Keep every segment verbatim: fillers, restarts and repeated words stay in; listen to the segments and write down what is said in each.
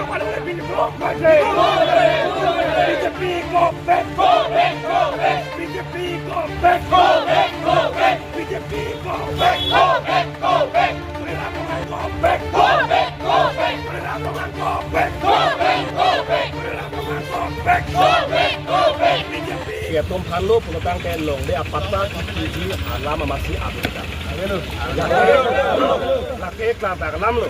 B J P go back, go back, go back. B J P go back, go back, go back. B J P go back, go back, go back. Tuliram Ronghang go back, go back, go back. Tuliram Ronghang go back, go back, go back. Tuliram Ronghang go back, go back, go back. B J P. Ilitum aphan lo pulotangte longle apatta kepiji alam amatsi ave ta. Lake klardak alam lo.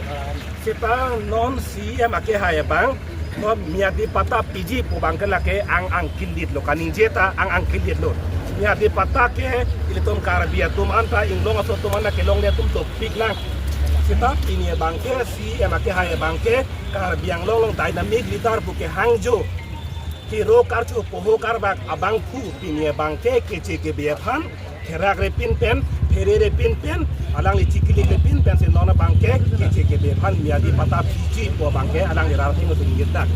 Seta non C E M akehai abang, non Miyadi patta piji pu abangke lake ang angkilit lo, kaningje ta ang angkilit lo. Miyadi patta ke ilitum Karbi atum anta, inglong aso atum anta kelongle atum dopik lang. Seta pini abangke C E M akehai abangke Karbi Anglong along dynamic leader pu kehangjo, kero karcho poho karbak abangphu pini abangke Keche Kebe aphan therak repin pen, phere repin pen, alangli chikilik repin pensi non abangke Keche Kebe aphan Miyadi patta piji pu abangke alangli rarting atum ingit dak.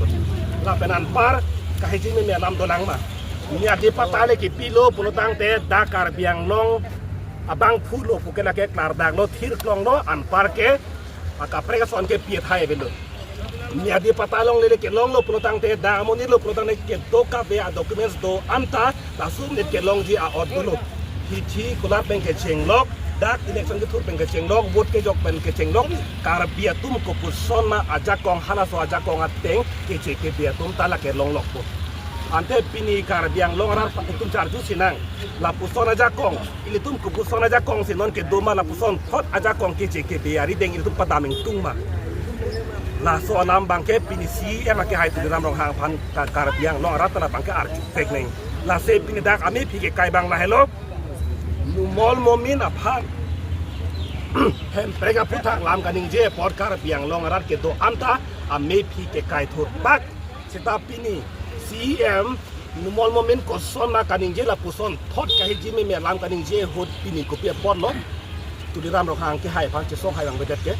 Lapen anpar kahiji meme alam dolang ma. Miyadi patta le kepilo pulotangte dak Karbi Anglong abangphu lo pu ke lake klardak lo, thirklong lo, anpar ke akaprek ason ke pi athai avelo. Miyadi patta longle le kelong lo pulotangte, dak amonit lo pulotangte kedo kave a-documents do anta, laso amonit kelongji a-ot dolo. Hithi kulat pen kechenglok, dak election kethur pen kechenglok, vote kejok pen kechenglok, Karbi atum kopuson ma ajakong, halaso ajakong ateng Keche Kebe atum ta lake longlokpo. Ante pini Karbi Anglong arat atum charju sinang, lapuson ajakong, ilitum kopuson ajakong si non kedo ma, lapuson thot ajakong Keche Kebe arideng ilitum padam ingtung ma. Laso alam abangke pini C E M akehai Tuliram Ronghang aphan Ka-, Karbi Anglong arat ta labangke arjuvek nang. Lasi pini dak amephi kekai abang lahelo. Numal Momin aphan Hemprek aphuthak lam kaningje apot Karbi Anglong arat kedo anta amephi kekai thurpak. Seta pini C E M Numal Momin koson ma kaningje, lapuson thot kahiji meme alam kaningje ahut pini kopi apotlo Tuliram Ronghang akehai aphan chesong hai abang bedet ke.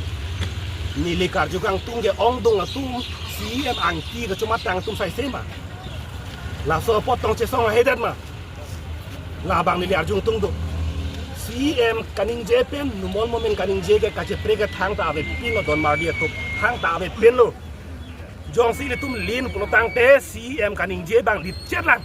Neli karju kangtung ke ongdung atum C E M angki kachomatang atum saise ma. Laso apot tong chesong haidet ma. Labang neli arjung tung do. C E M kaningje pen Numal Momin kaningje ke kacheprek ke thangta avepinlo, don marli atum thangta avepinlo. Jongsi ilitum lin pulotangte C E M kaningje abang litchet lang.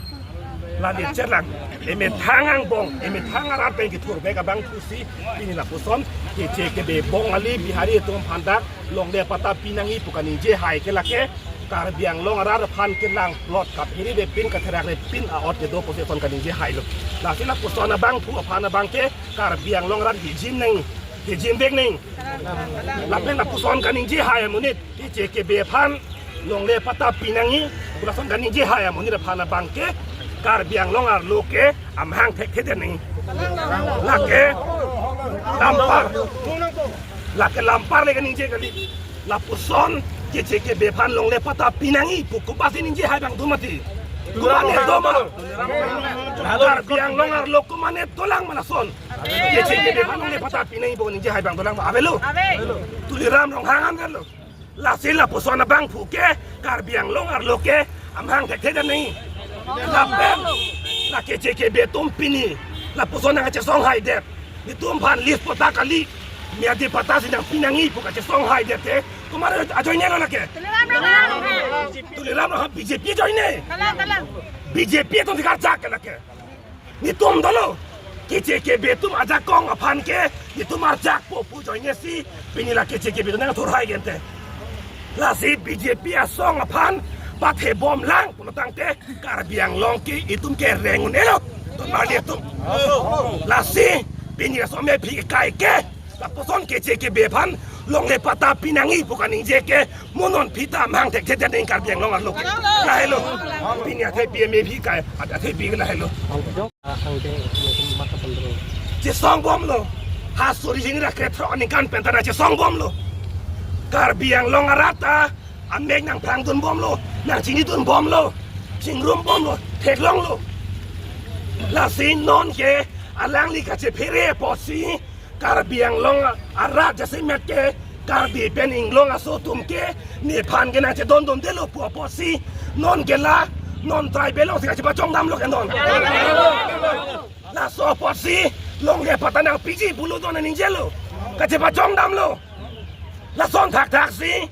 La litchet lang. Emethang angbong, emethang arat pen kethurvek abangphu si pini lapuson Keche Kebe Bongali Bihari atum aphan dak longle patta pinangji pu kaningje hai ke lake Karbi Anglong arat aphan kelang plot kaphere repin katherak repin a-ot kedo pusi ason kaningje hailo. Lasi lapuson abangphu aphan abangke Karbi Anglong arat hijim nang, hijimvek nang. Lapen lapuson kaningje hai amonit Keche Kebe aphan longle patta pinangji pu lason kaningje hai amonit aphan abangke Karbi Anglong arlo ke amahang thekthedet nang. Lake lampar, lake lampar le kaningje kali. Lapuson Keche Kebe aphan longle patta pinangji pu kopasi ningje hai abang do mati? Komat le do ma? Karbi Anglong arlo komat le dolang ma lason? Keche Kebe aphan longle patta pinangji pu ningje hai abang dolang ma? Avelo. Ave. Tuliram Ronghang an avelo. Lasi lapuson abangphu ke Karbi Anglong arlo ke amahang thekthedet nang. Lapen la Keche Kebe atum pini lapuson nangkachesong haidet. Netum aphan list patta kali, Miyadi patta si nangpinangji pu kachesong haidet te, komat ajoine lo lake? Tuliram Ronghang. Tuliram Ronghang B J P ajoine. Kalang, kalang. B J P atum si karjak ke lake. Netum dolo, Keche Kebe atum ajakong aphan ke netum arjakpo pu ajoine si pini la Keche Kebe atum nangthur hai gente. Lasi B J P asong aphan pathebom lang pulotangte Karbi Anglong ke itum kereng un-elo, don marli atum. Lasi pini laso amephi kekai ke lapuson Keche Kebe aphan longle patta pinangji pu kaningje ke mo non pita amahang thekthedet nang Karbi Anglong arlo ke. Lahelo. Pini athepi amephi kai, athepi ke lahelo. Chesong bomlo. Ha suri jing ra kre throk aningkan pen ta nangchesong bomlo. Karbi Anglong arat ta amek nangphrangdun bomlo, nangchinidun bomlo, chingrum bomlo, theklonglo. Lasi non ke alangli kachephere apotsi Karbi Anglong arat jasemet ke Karbi pen inglong aso atum ke nephan ke nangchedondundelo pu apotsi non ke la non tribal alongsi kachepachongdamlo ke non. Laso apotsi longle patta nangpiji pulo don aningjelo. Kachepachongdamlo. Lason thakthaksi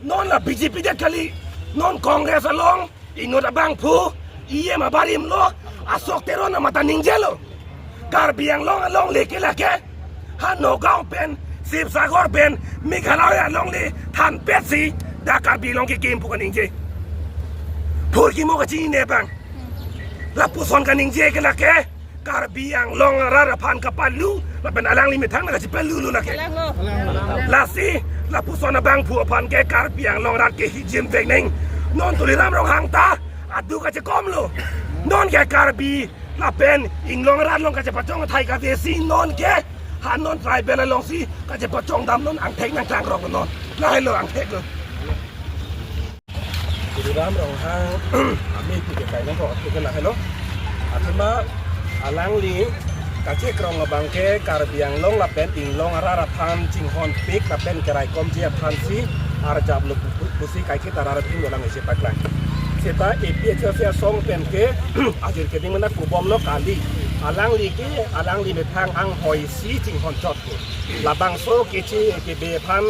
Non la B J P det kali, non Congress along inut abangphu, E M abarim lo, Ashok Teron amat ta ningjelo. Karbi Anglong alongle ke lake, ha Nagaon pen, Sibsagar pen, Meghalaya alongle thanpetsi dak Karbi Anglong kekim pu kaningje. Phurkimo kachinine abang. Lapuson kaningje ke lake, Karbi Anglong arat aphan kapalu, lapen alangli methang nangkachipalulu lake. Lasi, lapuson abangphu aphan ke Karbi Anglong arat ke hijim vek neng. Non Tuliram Ronghang ta adu kachekomlo. Non ke Karbi lapen Inglong arat along kachepachong athai kavesi non ke, ha non tribal alongsi kachepachong dam non, angthek nangklangrok non. Lahelo angthek lo. Tuliram Ronghang amepi ke kainang ko ke lahelo. Athema alangli kachekrong abang ke Karbi Anglong lapen Inglong arat aphan chinghonpik lapen keraikomji aphansi arjaplo pu-, pu-, pusi kaiketa arat atum dolang isi paklang. Seta A P H L C asong pen ke ajir keding mena kubomlo kali. Alangli ke, alangli methang anghoi si chinghonchot pu. Labangso keche kebe aphan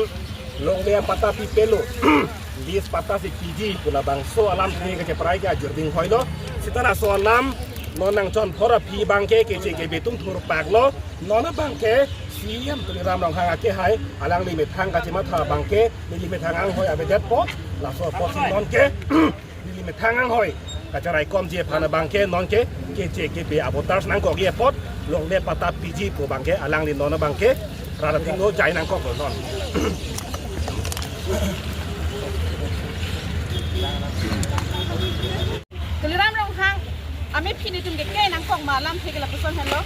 longle apatta pipelo. Lease patta si piji pu labangso alamthe kacheprai ke ajir dinghoilo. Seta laso alam non nangchonphor aphi abang ke keche kebe atum thurpaklo. Non abang ke C E M Tuliram Ronghang akehai, alangli methang kachematha abang ke, neli methang anghoi avedetpo, laso apotsi non ke neli methang anghoi kacheraikomji aphan abang ke non ke keche kebe avoters nangkokji apot longle patta piji pu abang ke alangli non abang ke rat atum lo jai nangkoklo non. Tuliram Ronghang amepi nelitum ke ke nangkok ma alamthe ke lapuson henlo.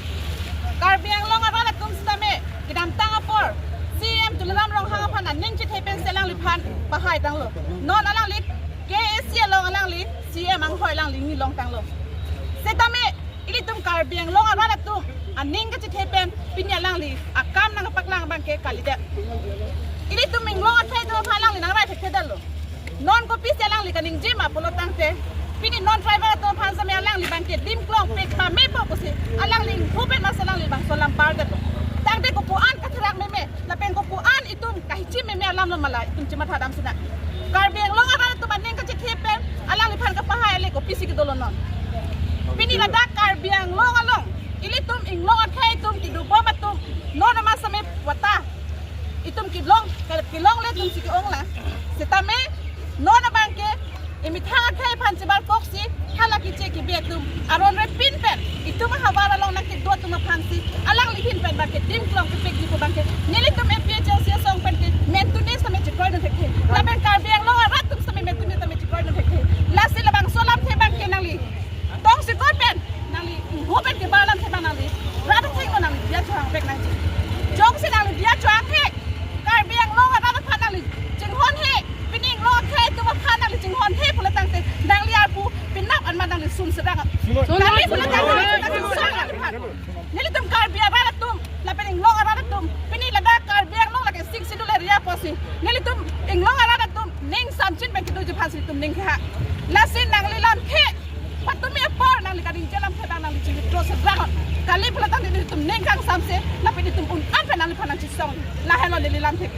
Karbi Anglong arat atum sitame kedamtang apor C E M Tuliram Ronghang aphan aning chethe pensi alangliphan pahaitanglo. Non alangli K A C along alangli C E M anghoi alangli nilongtanglo. Sitame ilitum Karbi Anglong arat atum aning kachethe pen pini alangli akam nangpaklang abang ke kalidet. Ilitum Inglong akhei atum aphan alangli nangrai thekthedetlo. Non kopisi alangli kaningje ma pulo tangte, pini non tribal atum aphan sitame alangli abang ke dimklongpik pamepo pusi alangli inghu pen mas alangli bangso alam pardetlo. Tangte kopuan katherak meme lapen kopuan itum kahichi meme alam lo ma la itum chematha dam sina. Karbi Anglong arat atum aning kachethe pen alangliphan kapahai le kopisi kedolo non. Pini ladak Karbi Anglong along ilitum Inglong akhei atum kedobom atum non ama sitame vata itum kelong, kelongle atum si ke-ong la. Sitame non abang ke emethang akhei aphan chebarkoksi hala keche kebe atum aron repin pen itum ahavar along nangkedo atum aphansi alangli ahin pen abang ke dimklong kepikji pu abang ke nelitum A P H L C asong pen ke mentune sitame chekroi dun thekthe. Lapen Karbi Anglong arat atum sitame mentune sitame chekroi dun thekthe. Lasi labangso alamthe abang ke nangli tongsekot pen, nangli inghu pen kebar alamthe abang nangli rat athengno nangli diya chohang vek nangji. Jongsi nangli diya chohang he, Karbi Anglong arat aphan nangli chinghon he, pini Inglong akhei atum aphan nangli chinghon he pulo tangte nangli arpu penap anmat nangli sum sedang. Sum. Nangli pulo tangte nangli sum nangli aphan. Nelitum Karbi arat atum lapen Inglong arat atum, pini ladak Karbi Anglong lake Sixth Schedule area pusi nelitum Inglong arat atum ning samchin pen kedoji aphansi itum ning keha. Lasi nangli lamthe patumi apor nangli kaningje alamthe abang nangli chingitro sedang. Kali pulo tangte itum ning kangsamse lapen itum un-an pen nangliphan nangchisong. Lahelo neli lamthe.